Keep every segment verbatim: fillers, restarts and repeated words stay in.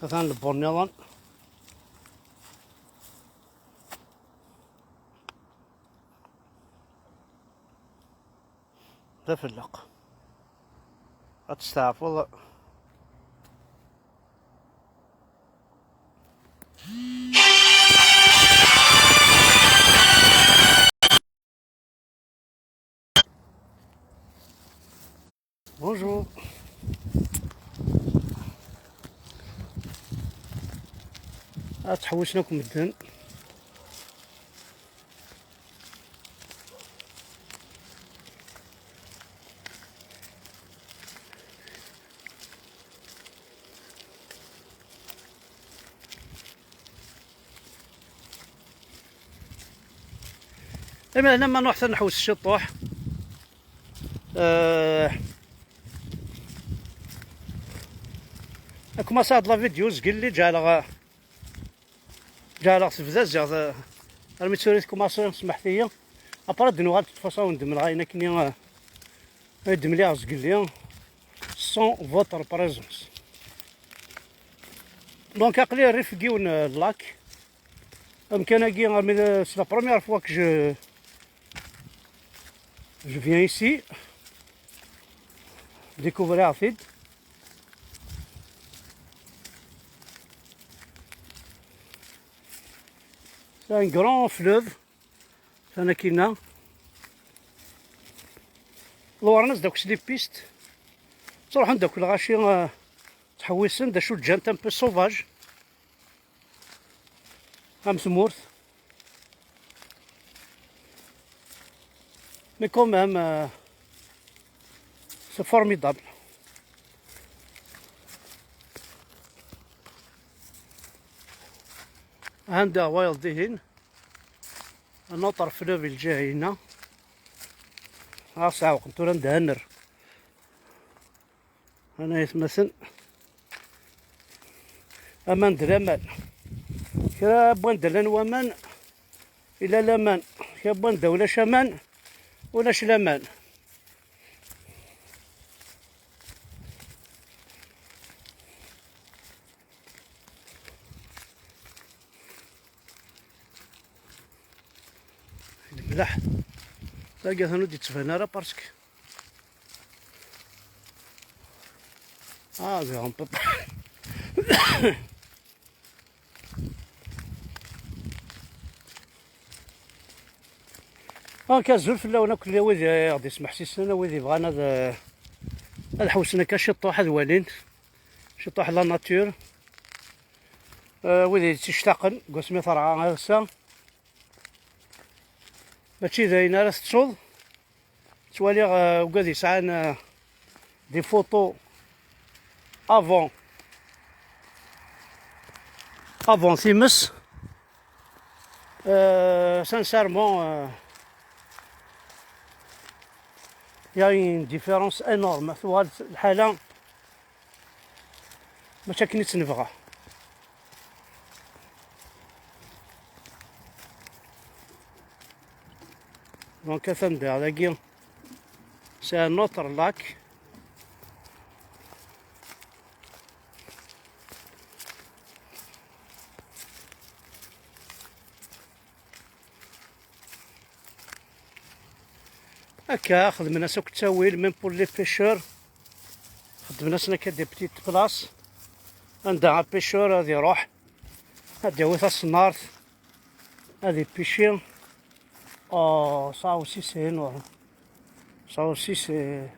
Atan lbur nniḍen. D afelleq. Ad testeɛfuḍ. Bonjour. Ad ttḥewwisen akk medden. Imi llan ma nruḥ ad nḥewwes ciṭuḥ. Euh, ad kumaṣaɣ la vidéo zgelli ǧeɛleɣ, ǧeɛleɣ tebda ziɣ, euh, armi d tura i tkumaṣi, smeḥt-iyi. Après ad d-nuɣal de toute façon ad wen-d-mleɣ ayen akkenni, euh, ay d-mliɣ zgelli sans votre présence. Donc aql-i rrif n yiwen, euh, lac. Amkan-agi, armi d, c'est la première fois que je, je viens ici. Découvrir-t-id. C'est un grand fleuve. Tanakina. Lwar-nnes d akk s les pistes. Ttruḥun-d akk lɣaci, euh, ttḥewwisen-d acu ǧǧant un peu sauvage. Am tmurt. Mais quand même, euh, c'est formidable. Anda wayeḍ dihin. Un autre fleuve i lǧiha-ina. Ɣas ɛawqen tura ndehanner. Ana yetmaten. Aman d laman. Kra n wanda llan waman, ila laman. Kra n wanda ulac aman, ulac laman. Lemleḥ. Tagi atan ur d-yettban ara parce que Ah, ziɣ n papa. Donc, azul fell-awen akk, wid i ɣ-d-ismeḥsisen, wid yebɣan ad, ad ḥewsen akka ciṭuḥ, ad walin ciṭuḥ la nature. Euh, wid i tt-ictaqen, deg wasmi terɣa ass-a. Mačči d ayen ara tettuḍ. Ttwaliɣ, euh, ugad yesɛan, euh, des photos avant, avant times. Euh, sincèrement, euh, il y a une différence énorme. Tuɣal lḥala mačči akken i tt-nebɣa. Donc, atan diɣ dagi, c'est un autre lac. Akka, xedmen-as akk ttawil, même pour les pêcheurs. Xedmen-asen akka des petites places. Anda un pêcheur ad iruḥ, ad yawi taṣennart, ad ipêchi. Oh, ça aussi c'est énorme. Ça aussi c'est,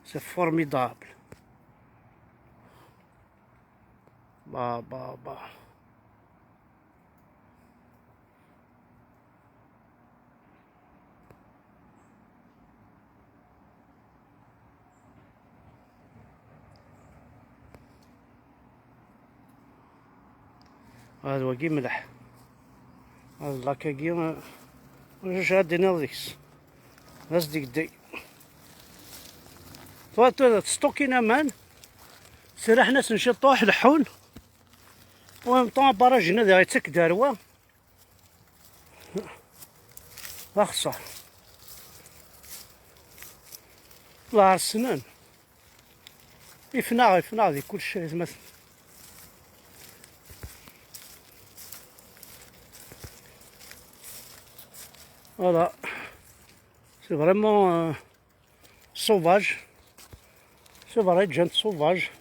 c'est formidable. Bah, bah, bah. هذا واقي ملح. هذا اللاكاكي، آه، واش عاد دينا ديكس. ناس ديك دي. فاتو تستوكينا مان. سير احنا سنشطوح لحون. ومطون باراجينا دي غيتسك داروا. أخسر. الله السنان. Ifnaɣ, ifnaɣ di kullec, ay atmaten. Voilà. C'est vraiment, euh, sauvage. C'est vrai, gent sauvage.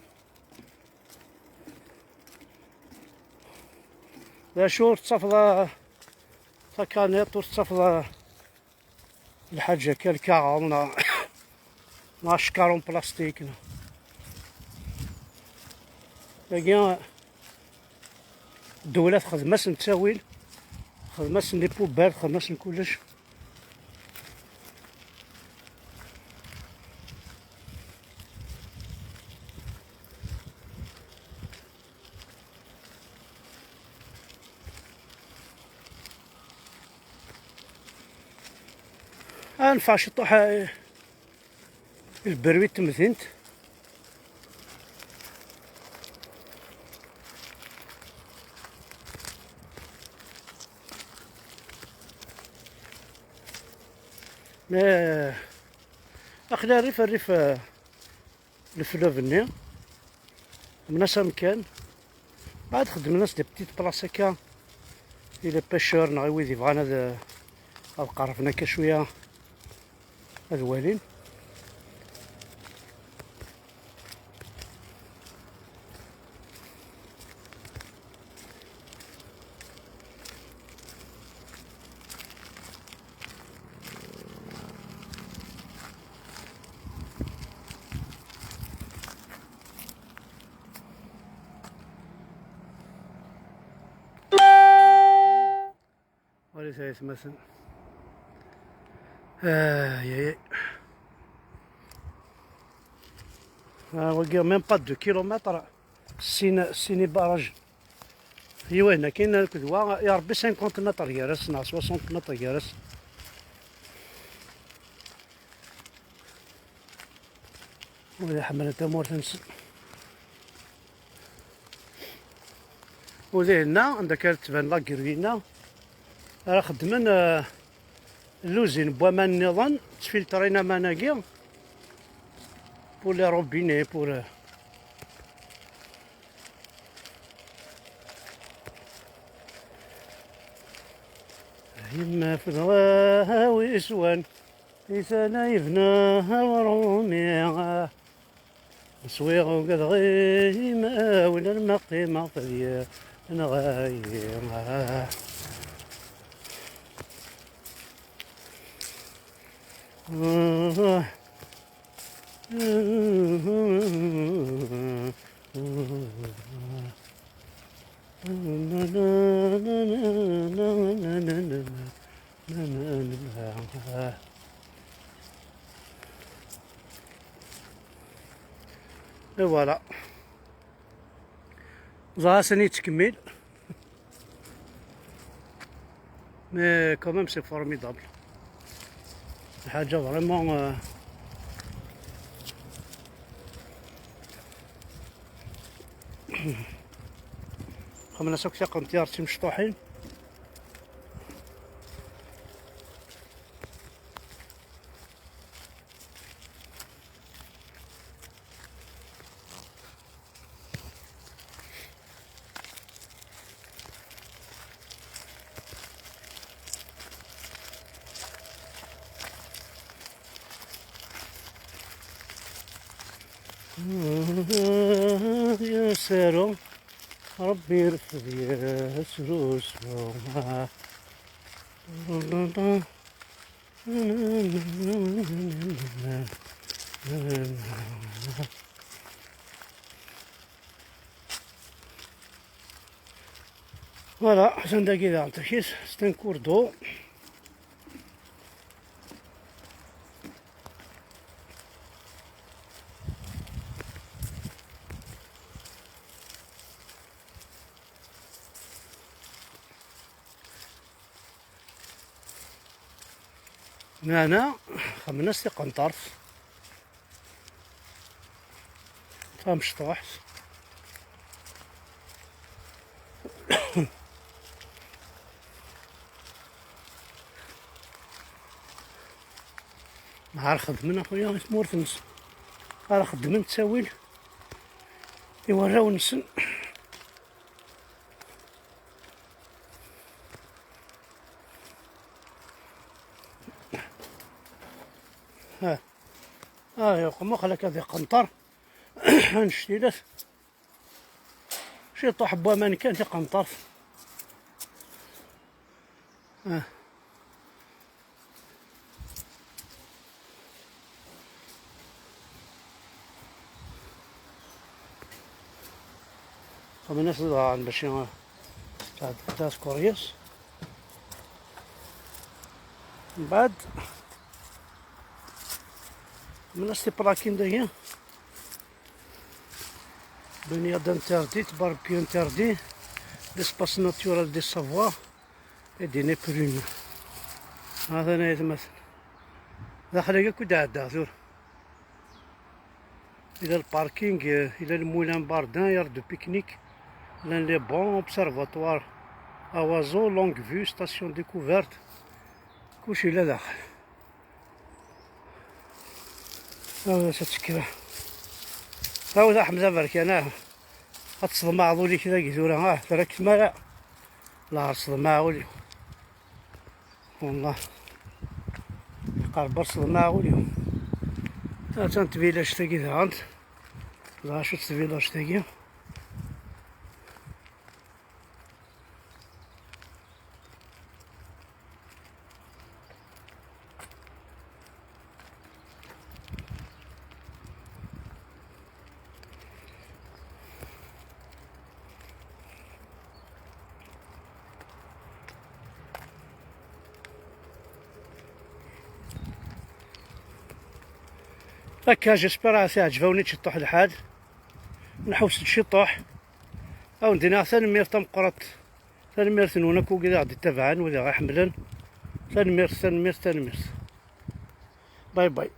D acu ur tettafeḍ, ah, takaniṭ, ur tettafeḍ, ah, lḥaǧa akka, lkaɣeḍ neɣ, neɣ ackaṛ n plastik, neɣ. Dagi, ddewla texdem-asen ttawil, texdem-asen les poubelles, texdem-asen kullec. Ad neffeɣ ciṭuḥ, eh, lberwi n temdint. Mais, aql-i rrif, rrif, eh, leflab-nni. Xedmen-as amkan. Mbeɛd xedmen-as des petites places akka i les pêcheurs neɣ i wid yebɣan ad, ad qerrben akka cwiya ad walin. Walit ay atmaten. Ay, ay, ay. Ah, wagi, même pas deux kilomètres. Sin, sin ibaraj. Yiwen akin akked wa, iṛebbi cinquante mètres gar-as neɣ soixante mètres gar-as. Wid iḥemmlen tamurt-nsen. U dihinna, anda akka ara d-tban la grue-inna, ara xeddmen, eh, lluzin n waman nniḍen, ttfiltrin aman-agi pour les robinets, pour, eh, yemma fedɣa wiswan. Di tala yebna awrumi, swiɣ ugadeɣ imawen arma qqimeɣ fad-i nɣayi. Et voilà. Ẓer-asen yettkemmil. Mais quand même, c'est formidable. Lḥaǧa vraiment, euh, xemmen-as akk tiqenṭyar d timecṭuḥin. Ya saru, Ṛebbi irfed yes rusu. Voilà, atan dagi daɣen takit, c'est un cours d'eau. Meɛna xemmen-as tiqenṭert tamecṭuḥt. Ar xedmen a xuya i tmurt-nsen. Ar xedmen ttawil. i warraw-nsen. Ha. Ah, yeqmeq lak ad iqenṭer. Annect-ilat. Ciṭuḥ n waman kan tiqenṭert. Ah. Xemnas daɣen mačči, ah, ta, ta tkuryas. Mbeɛd, xemnas tiplakin dagi. Baignade interdite, barbecue interdit, l'espace naturel des savoirs et des Néprune. Hatan ay atmaten. Daxel-agi akk i d-ɛeddaɣ tura. Il a le parking, euh, il a le moulin Bardin, aire de pique-nique, llan les bancs, observatoire, awaẓu, longue vue, station découverte. Kullec yella daxel. Awi-as ad tekker. Awi-as a Ḥmed aberkan, ah. Ad tesḍemɛeḍ ul-ik dagi tura, ah, terra-k tmara. La tesḍemɛeḍ ul-iw. Wallah. Qerrbeɣ tesḍemɛeḍ ul-iw. Atan tbilact-agi daɣen. D acu-tt tbilact-agi? Akka, j'espère ad s-iɛǧeb-awen-id ciṭuḥ lḥal. Nḥewwes-d ciṭuḥ. Ad wen-d-iniɣ tanemmirt tameqqrant. Tanemmirt-nwen akk wid i ɣ-d-ittabaɛen, wid i ɣ-iḥemmlen. Tanemmirt, tanemmirt, tanemmirt. Bye bye.